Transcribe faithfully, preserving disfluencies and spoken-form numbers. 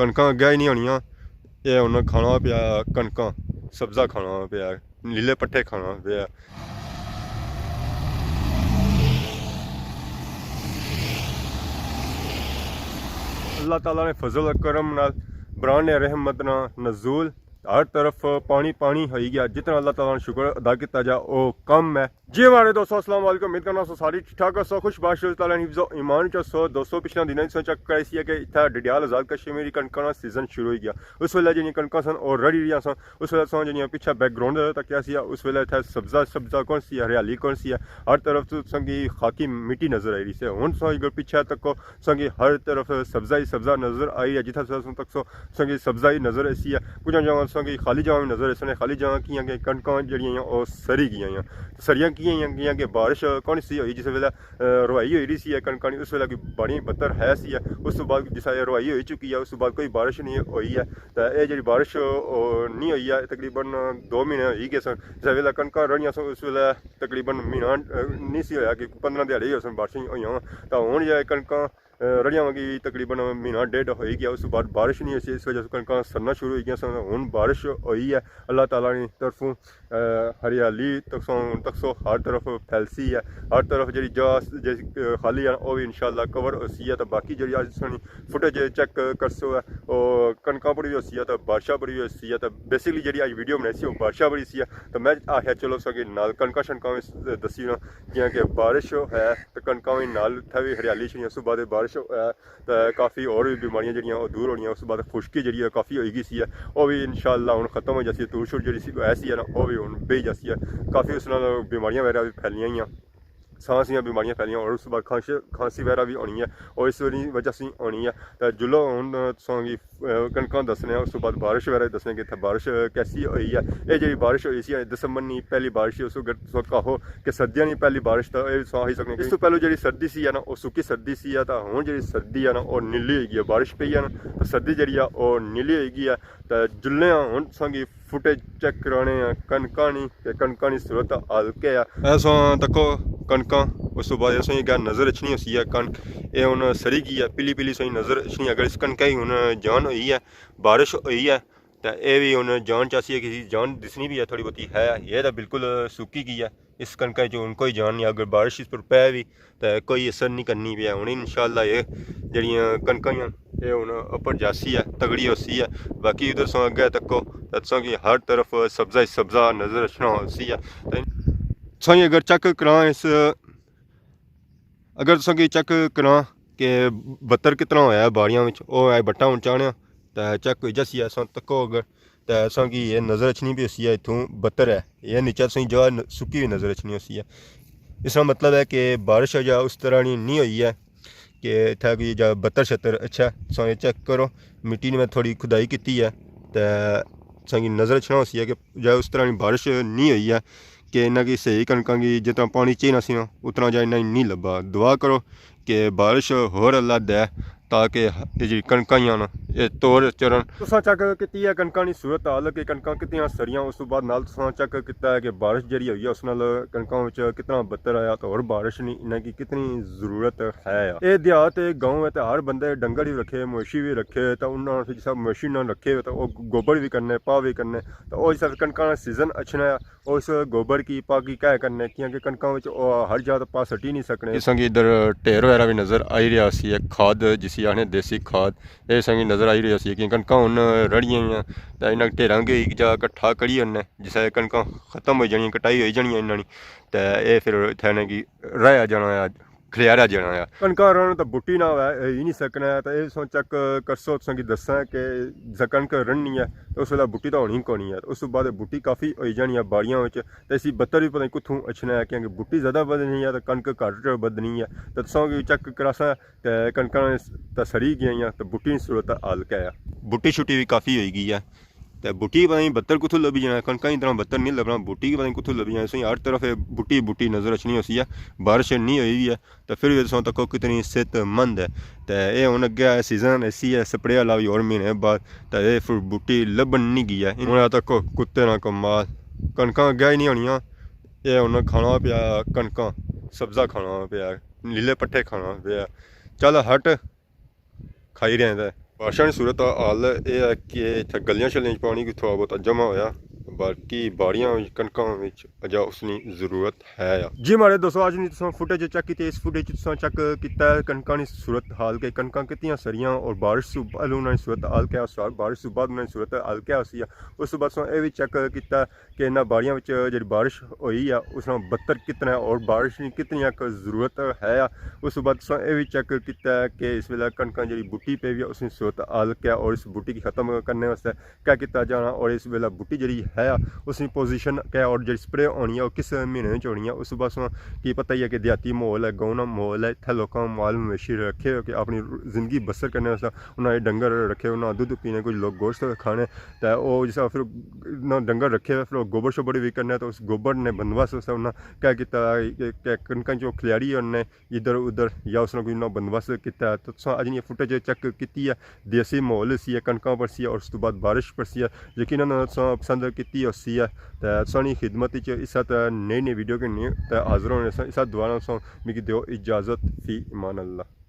کنکاں اگے ہی نہیں ہونیاں۔ اے ہن کھانا پیا کنکاں، سبزہ کھانا پیا، نیلے پٹھے کھانا پیا۔ اللہ تعالیٰ نے فضل و کرم نال، بران نے رحمت نال نزول، ہر طرف پانی پانی ہوئی گیا۔ جتنا اللہ تعالیٰ نے شکر ادا کیتا جا، او کم ہے۔ جی ہمارے دوستو، السلام علیکم۔ امید کرنا سو ساری ٹھیک ٹھاک ہسو، خوش باش، اللہ تعالیٰ نے حفظ و ایمان چ ہسو۔ دوستو، پچھلے دنوں سو چیک کرائی سی کہ اتھا ڈڈیال آزاد کشمیر کنکاں نا سیزن شروع ہوئی گیا۔ اس ویلے جنی کنکاں سن اور رڑی رہیاں سن، اس ویلے سو جنی پچھا بیک گراؤنڈ تکیا سی، اس ویلے اتھا سبزہ سبزہ کون سی ہے، ہریالی کون سی ہے، ہر طرف تو سنگی خاکی مٹی نظر آئی رہی سی۔ ہن سو اگر پچھا تکو، سنگی ہر طرف سبزہ ہی سبزہ نظر آئی ہے۔ جتھا سو تک سو سنگی سبزہ ہی نظر ایسی ہے۔ کچھ جگہ سنگی خالی جگہ بھی نظر ایسے، خالی جگہ کیاں کہ کنکاں جڑیاں ہیں، او سری گئیاں ہیں۔ سریاں کیاں ہیں؟ کیاں کہ بارش کون سی ہوئی، جس ویلے، اے، روائی ہوئی رہی سی ہے کنکاں نی، اس ویلے کوئی بڑی بتر ہے سی ہے۔ اس تو بعد جس ویلے روائی ہوئی چکی ہے، اس تو بعد کوئی بارش نہیں ہوئی ہے۔ تے اے جڑی بارش، او، نہیں ہوئی ہے، تقریباً دو مہینے ہوئی گئے سن۔ جس ویلے کنکاں رڑیاں سن، اس ویلے تقریباً مہینہ، اے، نہیں سی ہویا کہ پندرہ دیہاڑے ہی ہوئے سن بارشیں ہوئیاں۔ تے ہن جے کنکاں، اے، رڑیاں وگی تقریباً مہینہ ڈیڑھ ہوئی گیا، اس بعد بارش نہیں ہوئی سی، اس وجہ سے کنکاں سرنا شروع ہوئی گیا سن۔ ہن بارش ہوئی ہے اللہ تعالیٰ نی طرفوں، اے، ہریالی تکسو، تکسو ہر طرف پھیلسی ہے، ہر طرف جڑی جا جے، اے، خالی ہے، او بھی انشاءاللہ کور ہوسی ہے۔ تے باقی جڑی اج سنی فوٹیج چیک کرسو ہے، او کنکاں پر بھی ہوسی ہے، تے بارشاں پر بھی ہوسی ہے۔ تے بیسیکلی جڑی اج ویڈیو بنائی سی، او بارشاں پر ہی سی ہے۔ تے میں آخیا چلو ساں کہ نال کنکاں شنکاں وی دسی نا، جیاں کہ بارش ہے تے کنکاں وی نال اتھے وی ہریالی شنی، اس بعد بارش ہے تے کافی اور وی بیماریاں جڑیاں او دور ہونیاں، اس بعد خشکی جڑی ہے کافی ہوئی گئی سی ہے، او وی انشاءاللہ ہن ختم ہو جاسی ہے۔ تور شور جڑی سی ایسی ہے نا، او وی ہن بہی جاسی ہے۔ کافی اس نال بیماریاں وغیرہ وی پھیلنیاں ہیاں، سانس دیاں بیماریاں پھیلنیاں اور اس بعد کھانس-، کھانسی وغیرہ وی ہونی ہے، او اس وجہ سے ہی ہونی ہے۔ تے جلو ہن تساں کی اے، کنکاں دسنے آں، اس تو بعد بارش وغیرہ دسنے کہ اتھے بارش، اے، کیسی ہوئی ہے۔ اے جڑی بارش ہوئی سی، اے، دسمبر نی پہلی بارش سی، اس اگر تساں کہو کہ سردیاں نی پہلی بارش، تاں اے تساں آخی سکنے۔ اس تو پہلو جڑی سردی سی ہے نا، او سکی سردی سی ہے، تاں ہن جڑی سردی ہے نا، او نیلی ہوئی گئی ہے۔ بارش پئی ہے نا، تاں سردی جڑی ہے، او نیلی ہوئی گئی ہے۔ تاں جلنے آں ہن تساں کی فوٹیج چیک کرانے آں کنکاں نی، کہ کنکاں نی صورت حال کیا ہے۔ ایسا تکو کنکاں، اس تو بعد ایسا ہی اگے نظر اچھنی ہوسی ہے کنک، اے ہن سری گئی ہے، پیلی پیلی سوئی نظر اچھنی ہے۔ اگر اس کنکے ہی ہن جان ہوئی ہے، بارش ہوئی ہے، تے اے وی ہن جان چاسی ہے، کسی جان دسنی بھی ہے، تھوڑی بہتی ہے۔ یہ تاں بالکل سکی گئی ہے، اس کنکے چ ہن کوئی جان نہیں۔ اگر بارش اس پر پے وی تے کوئی اثر نہیں کرنی پیا۔ ہن انشاءاللہ اے جڑیاں کنکاں ہیاں، اے ہن اپر جاسی ہے، تگڑی ہوسی ہے۔ باقی ادھر سوں اگے تکو تے تساں کی ہر طرف سبزہ ہی سبزہ نظر اچھنا ہوسی ہے۔ تے تساں کی اگر چیک کراں اس، اگر تساں کی چیک کراں کہ بتر کتنا ہویا ہے باڑیاں وچ، او اے بٹا ہن چاہنے تے چیک ہوئی جاسی ہے۔ اساں تکو اگر تے اساں کی یہ نظر اچھنی بھی ہوسی ہے، اتھوں بتر ہے، یہ نیچے تساں کی جا ن-، سکی ہوئی نظر اچھنی ہوسی ہے۔ اس کا مطلب ہے کہ بارش اجا اس طرح نی نہیں ہوئی ہے کہ اتھا کوئی جا بتر شتر۔ اچھا، تساں یہ چیک کرو، مٹی نے میں تھوڑی کھدائی کیتی ہے، تے تساں کی نظر اچھنا ہوسی ہے کہ جا اس طرح نی بارش نہیں ہوئی ہے کہ انہاں کی صحیح کنکاں کی جتنا پانی چاہینا سی نا، اتنا جا انہاں کی نہیں لبھا۔ دعا کرو کہ بارش ہور اللہ دے، تاکہ یہ جی کنکاں ہی نا، یہ توڑ چرن۔ تساں چیک کیتی ہے کنکاں نی صورت حال کہ کنکاں کتنیاں سڑیاں، اس تو بعد نال تساں چیک کیتا ہے کہ بارش جڑی ہوئی ہے، اس نال کنکاں وچ کتنا بتر آیا، تے ہور بارش نی انہاں کی کتنی ضرورت ہے۔ اے دیہات، اے گاؤں ہے، تے ہر بندے ڈنگر ہی رکھے، مویشی بھی رکھے، تے انہاں جسا مویشی نہ رکھے، تے او گوبر بھی کرنے، پا بھی کرنے، تے او جسا کنکاں نا سیزن اچھنا ہے، اس گوبر کی پا کی کہہ کرنے، کیونکہ کنکاں وچ او ہر جا تے پا سٹی نہیں سکنے۔ اساں کی ادھر ڈھیر وغیرہ بھی نظر آئی رہیا سی، ایک کھاد جسی آخنے دیسی کھاد، اے اساں کی نظر آئی رہیا سی کہ کنکاں ہن رڑیاں ہوئیاں، تے انہاں ڈھیراں کی ایک جا کٹھا کری ہونے، جسے کنکاں ختم ہوئی جانیاں، کٹائی ہوئی جانی انہاں نی، تے اے پھر اتھے انہاں کی رایا جانا ہے، کھلیارا جانا ہے۔ کنکاں رن تے بوٹی نہ ہوئے، اے ہی نہیں سکنا ہے۔ تے اے سو چیک کرسو، تساں کی دساں کہ جسا کنک رننی ہے، تے اس ویلے بوٹی تاں ہونی کونی ہے۔ اس تو بعد بوٹی کافی ہوئی جانی ہے باڑیاں وچ، تے اسی بتر بھی پتہ نہیں کتھوں اچھنا ہے، کیونکہ بوٹی زیادہ بدنی ہے تے کنک گھٹ بدنی ہے۔ تے تساں کی چیک کراساں تے کنکاں تے سڑی گئیاں، تے بوٹی نی صورت حال کیا ہے؟ بوٹی شوٹی بھی کافی ہوئی گئی ہے۔ تے بوٹی پتہ نہیں بتر کتھوں لبھی جانا، کنکاں کی طرح بتر نہیں لبھنا، بوٹی کی پتہ نہیں کتھوں لبھی جانا۔ اس وچ ہر طرف اے بوٹی بوٹی نظر اچھنی ہوسی ہے، بارش نہیں ہوئی ہوئی ہے، تے پھر بھی تساں تکو کتنی صحت مند ہے۔ تے اے ہن اگے سیزن ایسی ہے، سپرے والا بھی ہور مہینے بعد، تے اے پھر بوٹی لبھن نہیں گئی ہے۔ ہن تکو کتے نا کمال، کنکاں اگے ہی نہیں ہونیاں۔ اے ہن کھانا پیا کنکاں، سبزہ کھانا پیا، نیلے پٹھے کھانا پیا۔ چل ہٹ، کھائی رہے ہیں تے۔ بارشاں نی صورت حال اے ہے کہ اتھے گلیاں شلیاں وچ پانی کوئی تھوڑا بہت جمع ہویا، باقی باڑیاں وچ، کنکاں وچ اجا اس نی ضرورت ہے۔ جی ماڑے دوستو، اج نی تساں فوٹیج چیک کیتی، اس فوٹیج تساں چیک کیتا ہے کنکاں نی صورت حال، کہ کنکاں کتنیاں سریاں اور بارش سوں پہلے انہاں نی صورت حال کیا ہوسی، بارش سوں بعد انہاں نی صورت حال کیا ہوسی۔ اس بعد تساں اے وی چیک کیتا کہ انہاں باڑیاں وچ جیڑی بارش ہوئی ہے، اس نال بدتر کتنا ہے اور بارش نی کتنی ایک ضرورت ہے۔ اس بعد تساں اے وی چیک کیتا ہے کہ اس ویلے کنکاں جیڑی بوٹی پئی ہوئی ہے، اس نی صورت حال کیا ہے اور اس بوٹی کی ختم کرنے واسطے کیا کیتا جانا، اور اس ویلے بوٹی جیڑی ہے، اس نی پوزیشن کیا ہے اور جیڑی سپرے ہونی ہے، وہ کس مہینے وچ ہونی ہے۔ اس بعد تساں کی پتہ ہی ہے کہ دیہاتی ماحول ہے، گاؤں نا ماحول ہے، اتھے لوکاں مال مویشی رکھے ہوئے کہ اپنی زندگی بسر کرنے واسطے انہاں نے ڈنگر رکھے، انہاں دودھ پینے، کچھ لوک گوشت کھانے، تے او جس طرح پھر انہاں ڈنگر رکھے ہوئے، پھر او گوبر شوبر وی کرنا، تے اس گوبر نے بندوبست واسطے انہاں کیا کیتا کہ، کہ کنکاں چوں کھلیاری انہاں نے ادھر ادھر یا اس نے کوئی انہاں بندوبست کیتا ہے۔ تو تساں اج نی فوٹیج چیک کیتی ہے، دیسی ماحول سی ہے، کنکاں پر سی ہے اور اس تو بعد بارش پر سی ہے۔ یقیناً تساں پسند کیتی ہوسی ہے۔ تے تساں نی خدمت وچ اس طرح نئی نئی ویڈیو کے نی تے حاضر ہونے ساں۔ اس طرح دعا نال تساں مکی دیو اجازت، فی امان اللہ۔